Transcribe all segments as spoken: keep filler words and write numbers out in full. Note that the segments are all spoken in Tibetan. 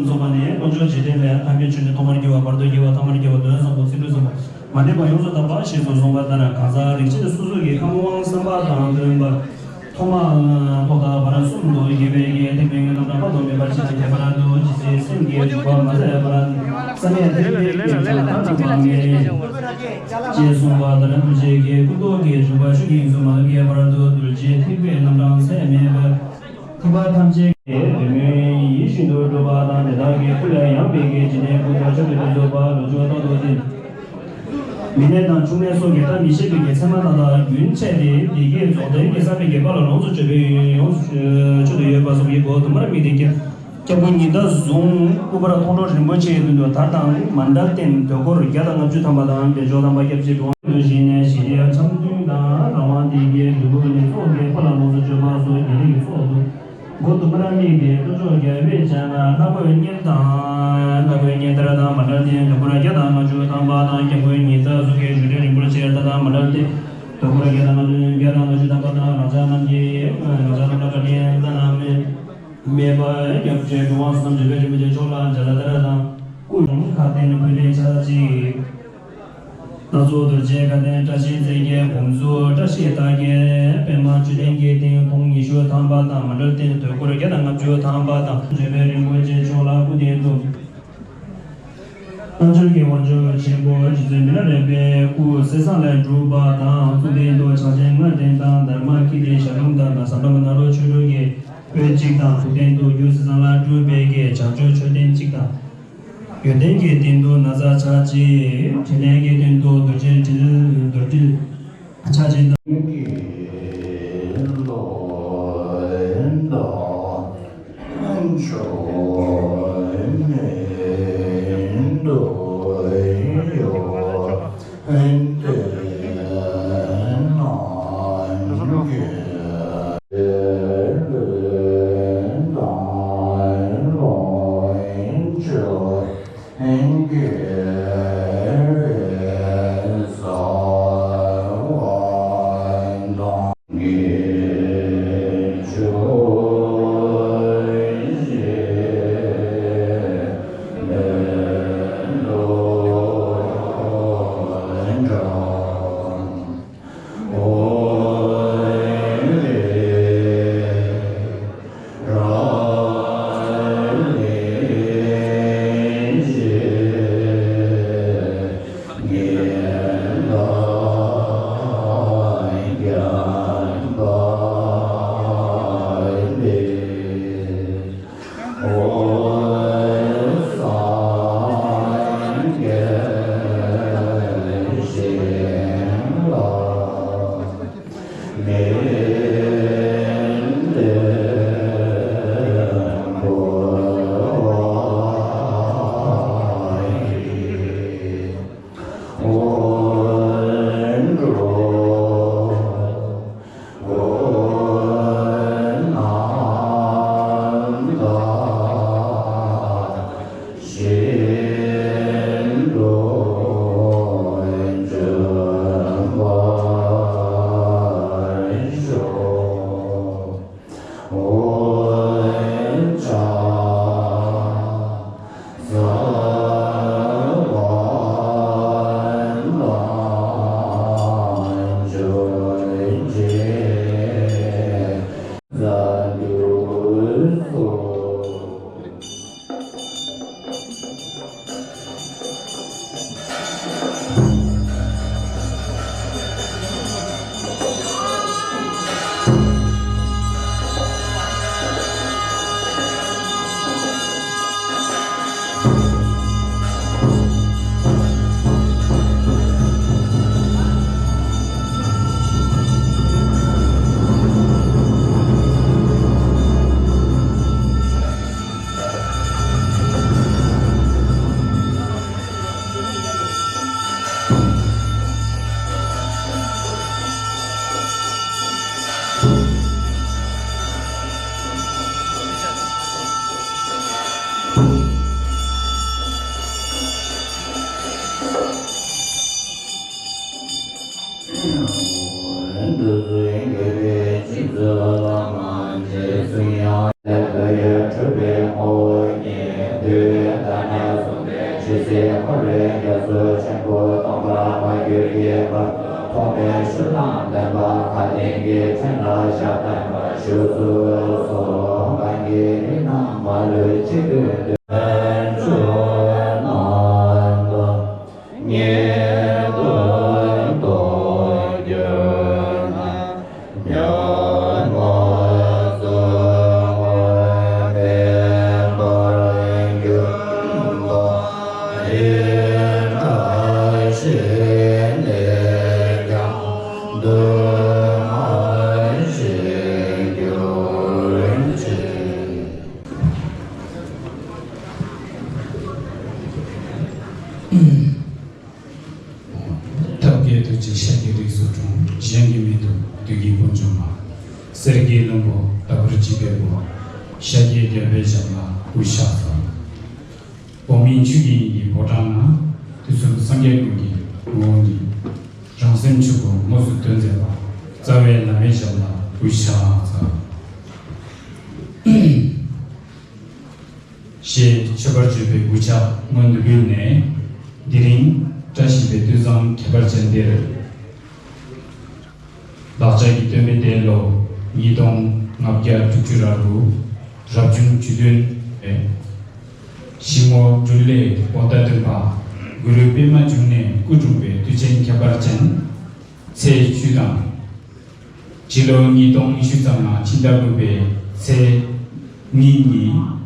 འཛོམས་པ་ནས་དཀོན་མཆོག་རྗེས་དྲན་ལས། ཐམས་ཅད་མཆོད་དེ་ཐོག་མར་དགྱེས་པ། བར་དུ་དགྱེས་པ། ཐ་མར་དགྱེས་པ། དོན་བཟང་པོ། ཚིག་འབྲུ་བཟང་པོ། མ་འདྲེས་པ་ཡོངས་སུ་དག་པ་ཞེས་སུ་གསུངས་པ་ལྟར། གང་ཟག་རིགས་ཅན་སོ་སོ་གི་ཁམས་དབང་བསམ་པ་དང་ལྡན་པ། ཐོག་མ་ཐོག་མཐའ་བར་གསུམ་དུ་དགེ་བའི་རྒྱས་ཐེག་པའི་དངོས་དང་བྲལ་བ་དང་མེད་པར་ཅི་ནས་ཁྱད་པར་དུ་ཇི་སྲིད་སེམས་བསྐྱེད་འཇུག་པ་མ་ཟད་པར་བསམ་ཡས་ཐེག་པའི་རྒྱས་ཀྱང་མཐའ་དག་པ་མེད། ཅེས་གསུངས་པ་ལྟར་ཐུགས་རྗེ་ཀུན་རྟོག་གི་འཇུག་པ་ཆོས་ཀྱི་དབྱིངས་སུ་མ་ལུས་ཁྱད་པར་དུ་གདུལ་བྱའི་ཐེག་པའི་རྣམ་གྲངས་ཚད་མེད་པ། ཐེག་པ་ཐམས་ཅད་ཀྱི་དོན་སྨོན་ཡིད་བཞིན་དུ་འགྲུབ་པ་དང་། དེ་དག་གི་སྐུ་ལས་ཡང་དཔལ་གྱི་འཇིག་རྟེན་ཀུན་ཏུ་མཆོག་ཏུ་གྱུར་ཅིག་ལོ་རྒྱུས་ལྟར་དུ་སྟེ། མི་ནད་དང་ཕྱུགས་ནད་སོགས་ཀྱི་མཐའ་མི་ཤེས་པའི་གི་མཚན་མ་དག་དང་རྒྱུན་ཆད་དེ། བདེ་སྐྱིད་རྫོགས་ལྡན་གྱི་བསམ་པའི་གི་དཔལ་ལ་ལོངས་སུ་སྤྱོད་པའི་ཡོངས་སུ་མཆོད་དུ་ཡོད་པ་སོགས་ཀྱི་སྒོ་དུ་མར་དམིགས་ཏེ། སྐྱབས་མགོན་ཉི་ཟླ་བཟུང་སྐུ་པར་མཐོང་གྲོལ་རིན་པོ་ཆེའི་མདུན་དུ་དར་དང་མཎྜལ་རྟེན་དུས་འཁོར་བརྒྱ་དང་ལྔ་བཅུ་ཐམ་པ་དང་། བདེ་མཆོག་དམ་པ་སྐྱབས་རྗེ་གྲུབ་དབང་དུ་བཞེངས་ནས་ཞི་བདེའི་འཆམ་མཐུན་དང་རང་དབང་དེ་གའི་འབྲས་བུ་ལེགས་ཚོགས་ཀྱི་དཔལ་ལ་ལོངས་སུ་སྤྱོད་པ་སོགས་དགེ་ལེགས་ཀྱི་ཚོགས་འདུ་སྒོ་དུ་མར་དམིགས་ཏེ། དཀོན་མཆོག་རྒྱལ་བའི་ཞལ་སྔ་ལྷ་གོས་གཉན་དང་། ལྷ་གོས་གཉན་དར་དང་མཎྜལ་རྟེན་དུས་འཁོར་བརྒྱ་དང་ལྔ་བཅུ་ཐམ་པ་དང་། སྐྱབས་མགོན་ཉི་ཟླ་གཟུགས་ཀྱི་བཞུགས་ཁྲི་རིན་པོ་ཆེའི་དར་དང་མཎྜལ་རྟེན་དུས་འཁོར་བརྒྱ་དང་ལྔ་བཅུ་བརྒྱ་དང་ལྔ་བཅུ་ཐམ་པ་དང་། རང་ཅག་རྣམས་ཀྱི་རང་ཅག་རྣམས་ལ་བཀའ་དྲིན་བླ་ན་མེད་པ་སྐྱབས་རྗེ་གྲུབ་དབང་བསམ་གྲུབ་པའི་རིན་པོ་ཆེ་མཆོག་ལ་མཇལ་ལ་དར་དང་སྐུ་ཁ་རྟེན་ཕུལ་ལེ་ཆ་གཅིག་སྣ་ཚོགས་རྡོ་རྗེ་ཁ་གདན་བཀྲ་ཤིས་རྩེ་རྒྱལ་འབུམ་ཚུགས་བཀྲ་ཤིས་རྟགས་བརྒྱད་པདྨ་བཅུད་ལྡན་གྱི་རྟེན་མཐོང་ཉི་ཤུ་ཐམ་པ་དང་། མཎྜལ་རྟེན་དུས་འཁོར་བརྒྱ་དང་ལྔ་བཅུ་ཐམ་པ་དང་། བརྗོད་པའི་རིན་པོ་ཆེ་མཆོག་ལ་སྐུ་རྟེན་དུ། རྣལ་འབྱོར་གྱི་དབང་ཕྱུག་ཆེན་པོ་རྗེ་བཙུན་མི་ལ་རས་པའི་སྐུ་གསེར་ཟངས་ལས་གྲུབ་པ་དང་། གཙུག་རྟེན་དུ་ཕྱག་ཆེན་ལྔ་ལྡན་དང་། དྷརྨ་ཀིརྟི་ཞལ་ལུང་དང་ཟམ་པ་ནཱ་རོ་ཆོས་དྲུག་གི་པོད་གཅིག་དང་། ཐུགས་རྟེན་དུ་རྒྱུ་གསེར་ཟངས་ལས་གྲུབ་པའི་གི་བྱང་ཆུབ་མཆོད་རྟེན་གཅིག་དང་། ཡོན་ཏན་གྱི་སྟེང་དུ་ན་བཟའ་ཆ་གཅིག་འཕྲིན་ལས་ཀྱི་སྟེང་དུ་རྡོ་རྗེ་འཕྲིན་རྡོ་འཕྲིན་ཆ་གཅིག་དང་། ཐབས་མཁས་ཐུགས་རྗེ་ཤཱཀྱའི་རིགས་སུ་འཁྲུངས། གཞན་གྱིས་མི་ཐུབ་བདུད་ཀྱི་དཔུང་འཇོམས་པ། གསེར་གྱི་ལྷུན་པོ་ལྟ་བུར་བརྗིད་པའི་སྐུ། ཤཱཀྱའི་རྒྱལ་པོའི་ཞབས་ལ་གུས་ཕྱག་འཚལ། འོག་མིན་ཆོས་ཀྱི་དབྱིངས་ཀྱི་ཕོ་བྲང་ན། དུས་གསུམ་སངས་རྒྱས་ཀུན་གྱི་ངོ་བོ་ཉིད། རང་སེམས་ཆོས་སྐུ་དངོས་སུ་སྟོན་མཛད་པ། རྩ་བའི་བླ་མའི་ཞབས་ལ་གུས་ཕྱག་འཚལ། ཞེས་མཆོད་པར་བརྗོད་པའི་མགུལ་ཆ་སྔོན་དུ་ཕུལ་ནས། དེ་རིང་བཀྲ་ཤིས་པའི་དུས་བཟང་ཁྱད་པར་ཅན་འདིར། བདག་ཅག་གི་སྟོན་པའི་འདས་ལོ་ཉིས་སྟོང་ལྔ་བརྒྱ་དྲུག་ཅུ་རེ་དགུ་རབ་བྱུང་བཅུ་བདུན་པའི་ཤིང་མོ་སྦྲུལ་ལྷའི་དགོང་ཟླ་བདུན་པ། གུ་རུ་པདྨ་འབྱུང་གནས་སྐུ་འཁྲུངས་པའི་དུས་ཆེན་ཁྱད་པར་ཅན་ཚེས་བཅུ་དང་། སྤྱི་ལོ་ཉིས་སྟོང་ཉི་ཤུ་ཙམ་ལ་ཕྱི་ཟླ་དགུ་པའི་ཚེས་གཉིས་ཉིན།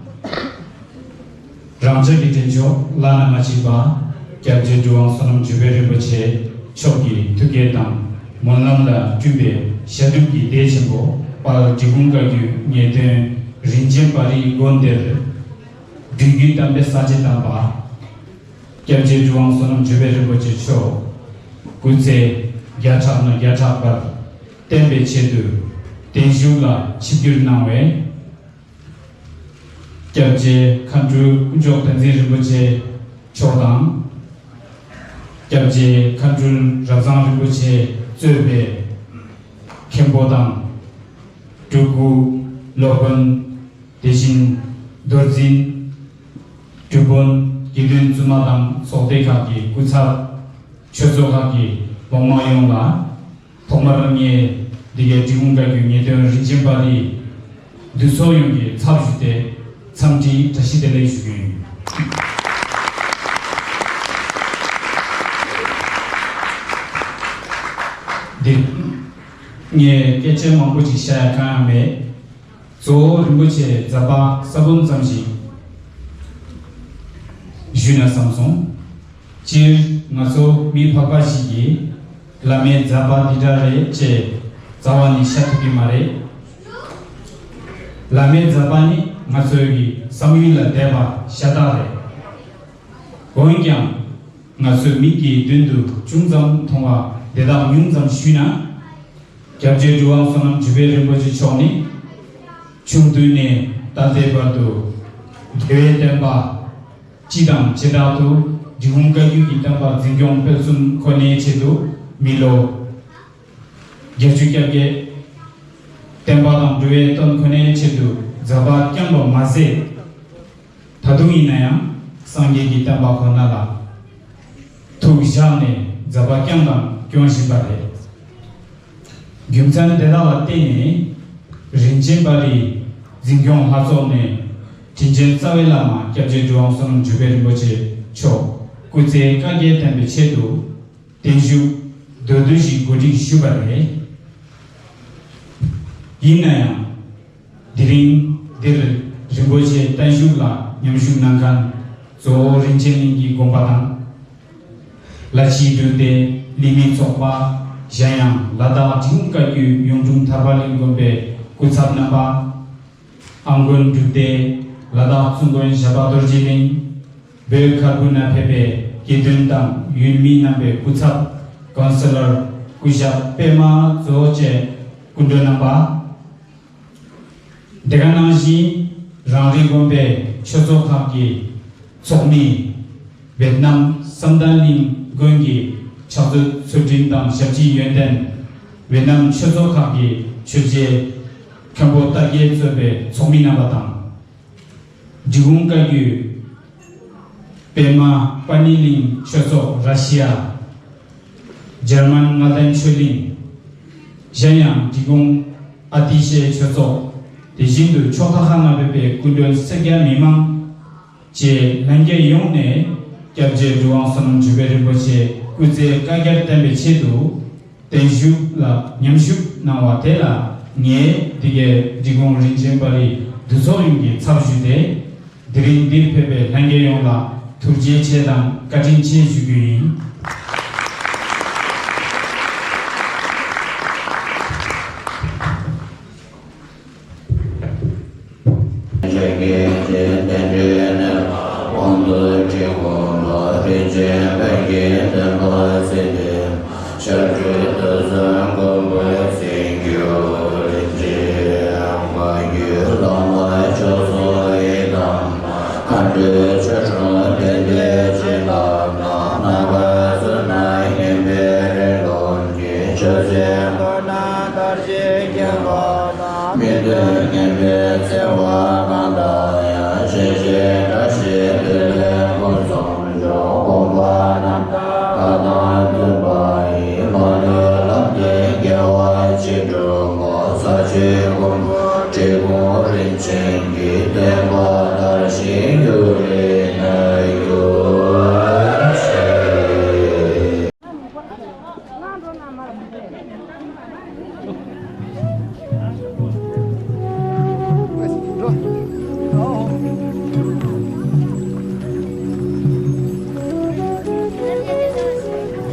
རང་ཅག་གི་འདྲེན་མཆོག་བླ་ན་མ་མཆིས་པ་སྐྱབས་རྗེ་གྲུབ་དབང་བསོད་ནམས་འབྱུང་པོ་རིན་པོ་ཆེ་མཆོག་གི་ཐུགས་བསྐྱེད་དང་སྨོན་ལམ་ལ་བསྐྲུན་པའི་ཞབས་དྲུང་གི་སྡེ་ཆེན་པོ་དཔལ་འབྲི་གུང་བཀའ་བརྒྱུད་ངེས་སྟོན་རིན་ཆེན་པ་རིའི་དགོན་འདིར། སྒྲུབ་བརྒྱུད་དམ་པའི་ས་བཅད་དམ་པ། སྐྱབས་རྗེ་གྲུབ་དབང་བསོད་ནམས་འབྱུང་པོ་རིན་པོ་ཆེ་མཆོག་སྐུ་ཚེ་བརྒྱ་ཕྲག་ནས་བརྒྱ་ཕྲག་བར་བརྟན་པའི་ཆེད་དུ་བརྟན་བཞུགས་ལ་ཆིབས་བསྒྱུར་གནང་བའི་སྐྱབས་རྗེ་མཁའ་འགྲོ་དཀོན་མཆོག་བསྟན་འཛིན་རིན་པོ་ཆེ་མཆོག་དང་། སྐྱབས་རྗེ་མཁའ་འགྲོ་རབ་བཟང་རིན་པོ་ཆེ་གཙོས་པའི་མཁན་པོ་དང་། སྤྲུལ་སྐུ། སློབ་དཔོན། དེ་བཞིན་རྡོར་འཛིན། སྒྲུབ་དཔོན། དགེ་འདུན་བཙུན་མ་དང་ཚོགས་སྡེ་ཁག་གི་སྐུ་ཚབ། ཆོས་ཚོགས་ཁག་གི་འོག་མ་ཡོངས་ལ། ཐོག་མར་ངས་འདི་གའི་འབྲི་གུང་བཀའ་བརྒྱུད་ངེས་སྟོན་རིན་ཆེན་པ་རིའི་འདུས་ཚོགས་ཡོངས་ཀྱི་ཚབ་ཞུས་ཏེ་འཚམས་འདྲིའི་བཀྲ་ཤིས་བདེ་ལེགས་ཞུ་རྒྱུ་ཡིན། འདིར་ངས་སྐད་ཆ་མང་པོ་ཅིག་བཤད་ཡ་གང་ཡང་མེད། གཙོ་བོ་རིན་པོ་ཆེ་མཛད་པ་ས་བོན་ཙམ་ཞིག་ཞུས་ན་བསམ་སོང་། སྤྱིར་ང་ཚོ་མི་ཕལ་པ་ཞིག་གིས་བླ་མའི་མཛད་པ་འདི་འདྲ་རེད་ཅེས་རྩ་བ་ནས་བཤད་ཐུབ་ཀྱི་མ་རེད། བླ་མའི་མཛད་པ་ནི་ང་ཚོའི་གི་བསམ་ཡུལ་ལ་འདས་པ་ཤ་སྟག་རེད། འོན་ཀྱང་། ང་ཚོའི་མིག་གི་མདུན་དུ་ཅུང་ཙམ་མཐོང་བ་དེ་དག་ཉུང་ཙམ་ཞུས་ན། སྐྱབས་རྗེ་གྲུབ་དབང་བསོད་ནམས་འཇུ་བེ་རིན་པོ་ཆེ་མཆོག་ནི། ཆུང་དུས་ནས་ད་ལྟའི་བར་དུ་རྒྱལ་བའི་བསྟན་པ་སྤྱི་དང་བྱེ་བྲག་ཏུ་འབྲི་གུང་བཀའ་བརྒྱུད་ཀྱི་བསྟན་པ་འཛིན་སྐྱོང་སྤེལ་གསུམ་ཁོ་ནའི་ཆེད་དུ་མི་ལོ་བརྒྱད་ཅུ་གྱ་བརྒྱད། བསྟན་པ་དང་འགྲོ་བའི་དོན་ཁོ་ནའི་ཆེད་དུ་ཛ་དྲག་བསྐྱངས་པ་མ་ཟད། ད་དུང་ཡིན་ན་ཡང་སངས་རྒྱས་ཀྱི་བསྟན་པ་ཁོ་ན་ལ་ཐུགས་བཞག་ནས་ཛ་དྲག་བསྐྱངས་དང་སྐྱོང་བཞིན་པ་རེད། རྒྱུ་མཚན་དེ་དག་ལ་བརྟེན་ནས་རིན་ཆེན་པ་རི་འཛིན་སྐྱོང་ལྷ་ཚོགས་ནས་དྲིན་ཅན་རྩ་བའི་བླ་མ་སྐྱབས་རྗེ་གྲུབ་དབང་བསོད་ནམས་འཇུ་བེ་རིན་པོ་ཆེ་མཆོག་སྐུ་ཚེ་བསྐལ་བརྒྱར་བརྟན་པའི་ཆེད་དུ། བརྟན་བཞུགས་མདོར་བསྡུས་ཤིག་གོ་སྒྲིག་ཞུས་པ་རེད། ཡིན་ན་ཡང་། དེ་རིང་འདིར་རིན་པོ་ཆེའི་བརྟན་བཞུགས་ལ་མཉམ་ཞུགས་གནང་མཁན་གཙོ་བོ་རིན་ཆེན་གླིང་གི་དགོན་པ་དང་། ལ་ཕྱིའི་འབྲུག་སྡེ་ལི་མི་ཚོགས་པ། གཞན་ཡང་ལ་དྭགས་འབྲི་གུང་བཀའ་བརྒྱུད་གཡུང་དྲུང་ཐར་པ་གླིང་དགོན་པའི་སྐུ་ཚབ་རྣམ་པ། ཨ་མགོན་འབྲུག་སྡེ། ལ་དྭགས་བཙུན་དགོན་ཞབས་པ་རྡོ་རྗེ་གླིང་། བོད་ཁ་བུ་ན་ཕེབས་པའི་དགེ་འདུན་དང་ཡུལ་མི་རྣམ་པའི་སྐུ་ཚབ། ཀོན་སེ་ལར། སྐུ་ཞབས་པད་མ་མཛོ་བཅས་སྐུ་མགྲོན་རྣམ་པ། དེ་ག་ནང་བཞིན་རང་རེའི་དགོན་པའི་ཆོས་ཚོགས་ཁག་གི་ཚོགས་མི། ཝེ་ཏི་ནམ་བསམ་གཏན་གླིང་དགོན་གྱི་ཕྱག་མཛོད་ཚུལ་ཁྲིམས་དང་ཞབས་ཕྱི་ཡོན་ཏན། ཝེ་ཏི་ནམ་ཆོས་ཚོགས་ཁག་གི་ཆོས་རྗེ་མཁན་པོ་ལྟ་རྒྱལ་གཙོས་པའི་ཚོགས་མི་རྣམ་པ་དང་། འབྲི་གུང་བཀའ་བརྒྱུད། པདྨ་པ་ཎི་གླིང་ཆོས་ཚོགས་ར་ཤི་ཡ། འཇར་མན་མངའ་སྡེ་ཆོས་གླིང་། གཞན་ཡང་འབྲི་གུང་ཨ་ཏི་ཤའི་ཆོས་ཚོགས། དེ་བཞིན་དུ་ཕྱོགས་མཐའ་ཁག་ན་ཕེབས་པའི་སྐུ་མགྲོན་སེར་སྐྱ་མི་མང་བཅས་ལྷན་རྒྱས་ཡོངས་ནས་སྐྱབས་རྗེ་གྲུབ་དབང་བསོད་ནམས་འཇུ་བེ་རིན་པོ་ཆེ་སྐུ་ཚེ་བསྐལ་བརྒྱར་བརྟན་པའི་ཆེད་དུ། བརྟན་བཞུགས་ལ་མཉམ་ཞུགས་གནང་བ་དེ་ལ་ངས་འདི་གའི་འབྲི་གུང་རིན་ཆེན་པ་རི་འདུ་ཚོགས་ཡོངས་ཀྱི་ཚབ་ཞུས་ཏེ། དེ་རིང་འདིར་ཕེབས་པའི་ལྷན་རྒྱས་ཡོངས་ལ་ཐུགས་རྗེ་ཆེ་དང་བཀའ་དྲིན་ཆེ་ཞུ་རྒྱུ་ཡིན། ཤར་སྒྲོལ་དུས་གསུམ་མགོན་པོའི་སེང་གེ། རིན་ཆེན་མ་གྱུར་བླ་མ་མཆོག་གསུམ་ཡི་དམ། མཁའ་འགྲོའི་ཆོ་འཕྲུལ་ལྡན་པའི་བྱིན་རླབས་ལ། ནམ་མཁའ་ཚུན་ན་སྙན་པའི་རེ་སྒྲོན་གྱིས། ཆོས་སྲིད་མགོན་དང་དར་ཞིང་མཁྱེན་པ་དང་། མི་མཐུན་ངན་པའི་འཚེ་བ་གང་དག་ཡང་། ཞི་ཞིང་དགྲ་བཞི་འདུལ་བའི་མགོན་གསུམ་མཆོག། དགོངས་པ་རྣམ་དག་བཀའ་དང་མཐུན་པ་ཡིས། མ་ལུས་ལམ་འདི་རྒྱལ་བ་ཆེ་འགྲུབ་བོ། ས་ཆེན་མགོན་པོ་འབྲི་གུང་རིན་ཆེན་གྱི། བསྟན་པ་དར་ཞིང་གུ་རུའི་གནས་གྱུར་ཅིག།